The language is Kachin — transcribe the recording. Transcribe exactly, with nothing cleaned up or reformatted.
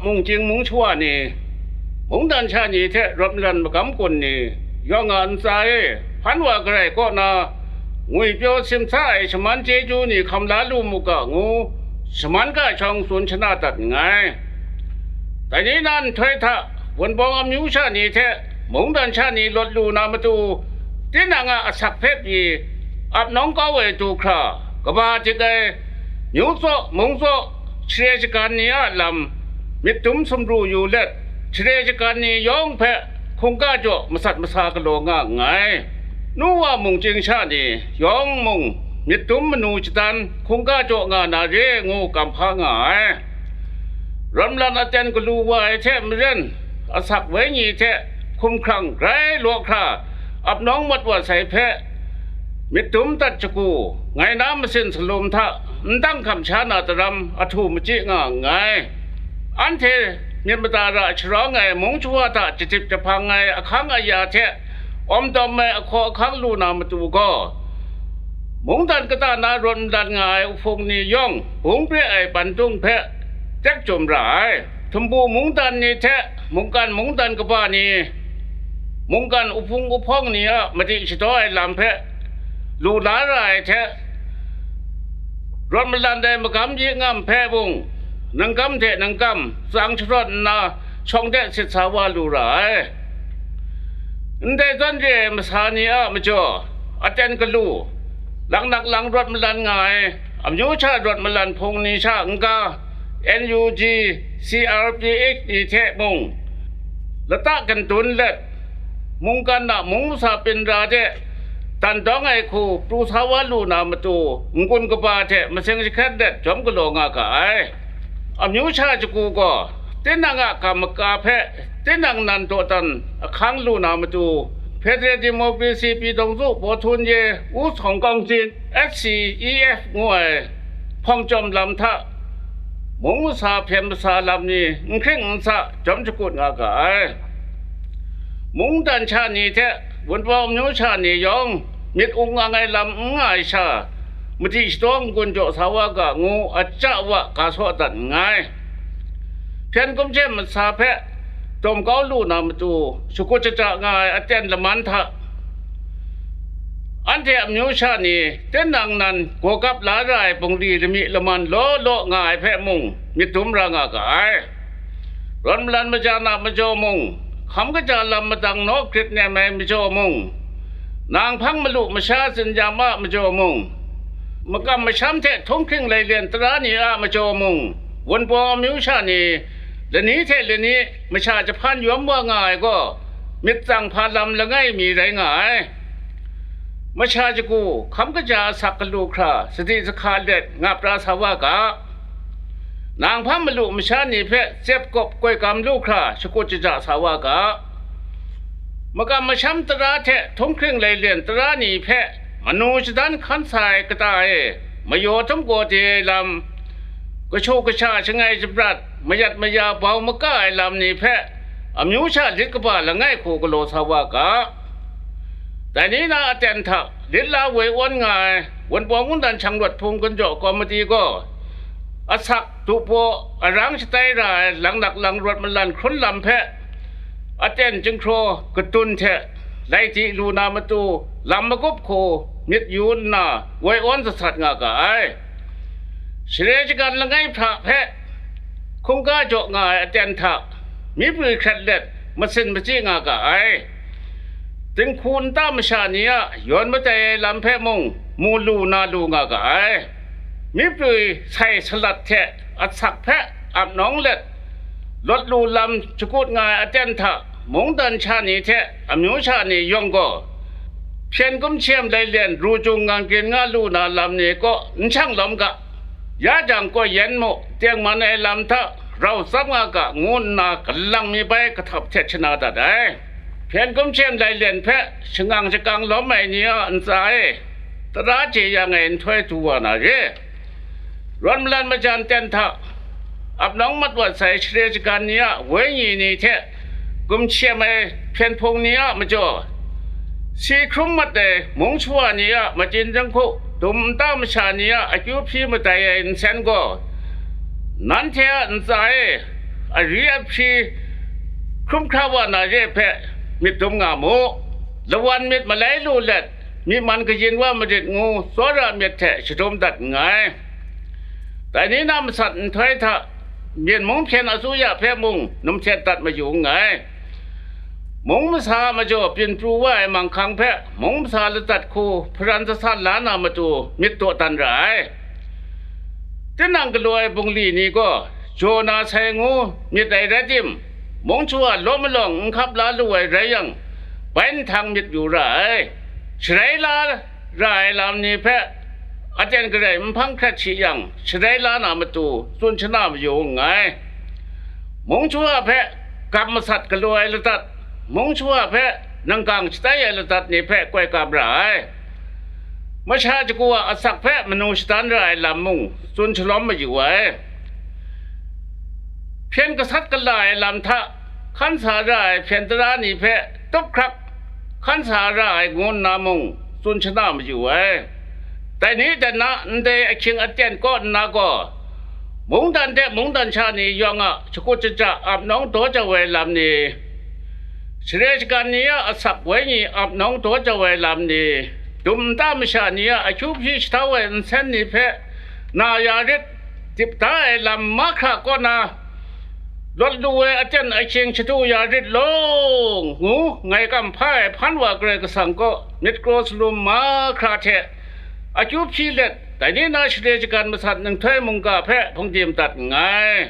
Mungchying mung shawa ni, mungdan sha ni hte rawt malan magam kun ni, yawng a ntsa e hpan wa garai kaw na, ngwipyaw simsa ai shaman chyeju ni hkam la lu mu ga ngu, shaman ga shawng tsun shana dat nngai. Dai ni na nhtoi hta, Wunpawng amyu sha ni hte mungdan sha ni lawt lu na matu, tinang a asak hpe pyi, ap nawng kau ai du hkra, kaba dik ai, myu tsaw, mung tsaw, share shagan ni a lam, myit dum sumru yu let, share shagan ni yawng hpe hkungga jaw masat masa galaw nga nngai. Nu wa mungchying sha ni yawng mung myit dum manu shadan hkungga jaw nga na re ngu kam hpa nga ai. Rawt malan aten galu wa ai hte maren, asak wenyi hte hkumhkrang grai law hkra, ap nawng mat wa sai hpe, myit dum dat shagu, ngai na masin salum hta ndang hkam sha na daram ahtu machyi nga nngai. Anhte myit mada ra sharawng ai mung shawa hta jadip jahpang ai ahkang aya hte awm dawm ai ahkaw ahkang lu na matu gaw, mungdan kata na rawt malan nga ai uhpung ni yawng bung pre ai bandung hpe tek jum ra ai. Htumbu mungdan ni hte mungkan mungdan kaba ni, mungkan uhpung uhpawng ni a madi shadaw ai lam hpe lu la ra ai hte, rawt malan ai magam yi ngam hpe mung, nangkam hte nangkam tsang sharawt nna, shawng de sit sa wa lu ra ai. Ndai zawn re ai masa ni a majaw, aten galu, laknak lang rawt malan nga ai, amyu sha rawt malan hpung ni sha n-ga, N U G, C R P H ni hte mung, lata kandun let, mungkan a mung masa byin ra de, dan dawng ai hku pru sa wa lu na matu, n-gun kaba hte masing jahkrat let jawm galaw nga ga ai. Amyu sha shagu gaw, tinang a kam maka hpe tinang nan dawdan ahkang lu na matu, Federal Democracy Pyi Taw Zu Paw Htun Ye, Wu Sawng Kawng Sin, S C E F ngu ai hpawng chyawm lam hta, mung masa hpyen masa lam ni n hkring n sa jawm shakut nga ga ai. Mungdan sha ni hte Wunpawng amyu sha ni yawng myit ung ang ai lam n nga ai sha, madi shadaw n-gun jaw sa wa ga ngu aja wa ga saw dat nngai. Hpyen kumhtem masa hpe dawm kau lu na matu, shakut shaja nga ai aten laman hta, anhte amyu sha ni tinang nan gaw gap la ra ai bungli lami laman law law nga ai hpe mung myit dum ra nga ga ai. Rawt malan majan a majaw mung, hkam kaja lam madang naw grit nem ai majaw mung, nang hpang malu masha tsinyam a majaw mung, makam masham hte htunghkring lailen tara ni a majaw mung, Wunpawng amyu sha ni lani hte lani masha jahpan yawm wa nga ai gaw, myit tsang hpa lam langai mi rai nga ai. Masha shagu, hkam kaja asak galu hkra, sadi sahka let ngap ra sa wa ga. Nang hpang malu masha ni hpe tsep kawp koi gam lu hkra, shakut shaja sa wa ga. Makam masham tara hte htunghkring lailen tara ni hpe manu shadan hkan sa ai kata e, mayaw htum gaw de ai lam, kashu kasha shangai shabrat, mayat maya bau maka ai lam ni hpe amyu sha lit kaba langai hku galaw sa wa ga. Dai ni na aten hta lit la woi awn nga ai Wunpawng mungdan shanglawt hpung gun jaw komiti gaw, asak, dupaw, arang shatai ra ai langnak lang rawt malan hkrun lam hpe, aten jinghkraw kadun hte lai di lu na matu, lam magup hku myit yu nna woi awn sasat nga ga ai. Share shagan langai hpra hpe hkungga jaw nga ai aten hta, myiprwi hkrat let masin machyi nga ga ai. Dinghku nta masha ni a yawn madai ai lam hpe mung mu lu na lu nga ga ai. Myiprwi sai salat hte asak hpe ap nawng let, lawt lu lam shakut nga ai aten hta, mungdan sha ni hte amyu sha ni yawng gaw, hpyen kumhkyem lailen ru jung ngang grin nga lu na lam ni kaw n shang lawm ga, ya jang kaw yen mu, tengman ai lam hta rau tsap nga ga, ngu nna galang mi bai kahtap htet shana dat ai. Hpyen kumhkyem lailen hpe shangang shakang lawm ai ni a ntsa e, tara chye yang ai nhtoi du wa na re. Rawt malan majan ten hta, ap nawng mat wat sai share shagan ni a wenyi ni hte gumshem ai hpyen hpung ni a majaw, si hkrum mat ai mung shawa ni a majin janghku, dum nta masha ni a akyu hpyi madai ai nsen gaw, nanhte a ntsa e ari ahpri hkrum hkra wa na re hpe myit dum nga mu. Lawan myit malai lu let, myi man kayin wa marit ngu tsawra myit hte shadum dat nngai. Dai ni na masat nhtoi hta, Myen mung hpyen asuya hpe mung numsat dat mayu nngai. Mung masa a majaw byin pru wa ai manghkang hpe mung masa ladat hku hparan sa san la na matu myit dawdan ra ai. Tinang galaw ai bungli ni gaw jaw na sai ngu myit ai rai tim, mung chyu a law malawng n hkap la lu ai rai yang, bai nhtang myit yu ra ai. Sharai la ra ai lam ni hpe aten garai n hpang hkrat shi yang, sharai la na matu tsun shana mayu nngai. Mung chyu a hpe gam masat galaw ai ladat, mung chyu a hpe nanggang shatai ai ladat ni hpe koi gam ra ai. Masha jagu a asak hpe manu shadan ra ai lam mung tsun shalawm mayu ai. Hpyen gasat gala ai lam hta hkan sa ra ai hpyen tara ni hpe tup hkrak hkan sa ra ai ngu nna mung tsun shana mayu ai. Dai ni dan na ndai ahkying aten kaw nna gaw, mungdan hte mungdan sha ni yawng a shakut shaja ap nawng daw jau ai lam ni, share shagan ni a asak woi ni ap nawng daw jau ai lam ni, dum nta masha ni a ahkyu hpyi shahtau ai nsen ni hpe na ya rit, dip da ai lam mahkra kaw na, lawt lu ai aten ahkying shadu ya rit law, ngu ngai kam hpa ai hpan wa Karai Kasang kaw myit kraw salum mahkra hte akyu hpyi let, dai ni na share shagan masat nhtoi mungga hpe hpungdim dat nngai.